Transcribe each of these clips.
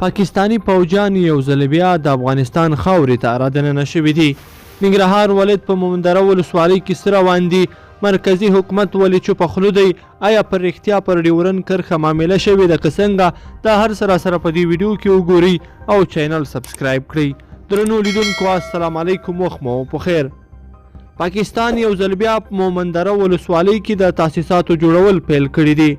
پاکستاني پوځیان یو ځل بیا د افغانستان خاورې ته رادننه شوي دي. ننګرهار ولایت په مومندره ولسوالۍ کې څه روان دي؟ مرکزي حکومت ولې چوپه خوله دی؟ آیا پر رښتیا پر ډیورن کرښه معامله شوې ده که څنګه؟ دا هر څه راسره په دې ویډیو کې وګورئ او چینل سبسکرایب کړئ. درنو لیدونکو السلام علیکم، وخت مو په خیر. پاکستان یو ځل بیا په مومندره ولسوالۍ کې د تاسیساتو جوړول پیل کړي دي.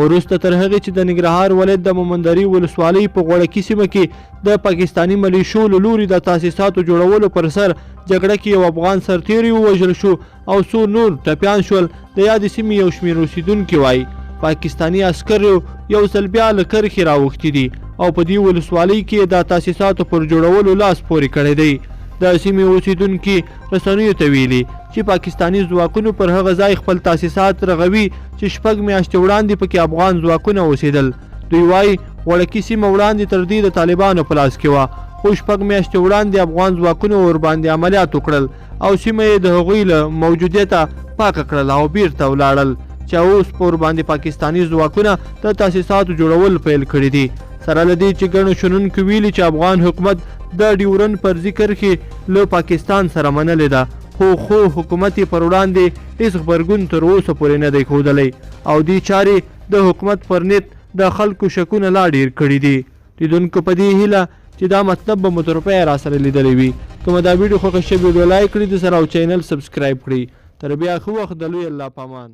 وروسته تر هغې چې د ننګرهار ولایت د مومندرې ولسوالۍ په غوړکي سیمه کې د پاکستاني ملیشو له لوري د تاسیساتو جوړولو پر سر جګړه کې یو افغان سرتیری ووژل شو او څو نور ټپیان شول، د یادې سیمې یو شمېر اوسېدونکي وایي پاکستاني عسکرو یو ځل بیا له کرښې راوښتي دي او په دې ولسوالۍ کې د تاسیساتو پر جوړولو لاس پورې کړی دی. د سیمې اوسېدونکي رسنیو ته ویلي چې پاکستاني ځواکونو پر هغه ځای خپل تاسیسات رغوي چې 6 میاشتې وړاندې پکې افغان ځواکونه اوسېدل. دوی وایي غوړکي سیمه وړاندې تر دې د طالبانو په لاس کې وه، خو 6 میاشتې وړاندې افغان ځواکونو ورباندې عملیات وکړل او سیمه یې د هغوی له موجودیته پاکه کړله او بیرته ولاړل، چې اوس ورباندې پاکستاني ځواکونه د تاسیساتو جوړول پیل کړي دي. سره له دې چې ګڼو شنونکو ویلي چې افغان حکومت د ډیورن فرضي کرښې له پاکستان سره منلې ده، خو حکومت یې پر وړاندې هیڅ غبرګون تر اوسه پورې نه دی ښودلی او دې چارې د حکومت پر نیت د خلکو شکونه لا ډیر کړي دي. لیدونکو په دې هیله چې دا مطلب به مو تر پایه راسره لیدلی وي. که مو دا ویډیو خوښه شوې، ویډیو لایک کړئ د سره او چینل سبسکرایب کړئ. تر بیا ښه وخت، د لوی الله په امان.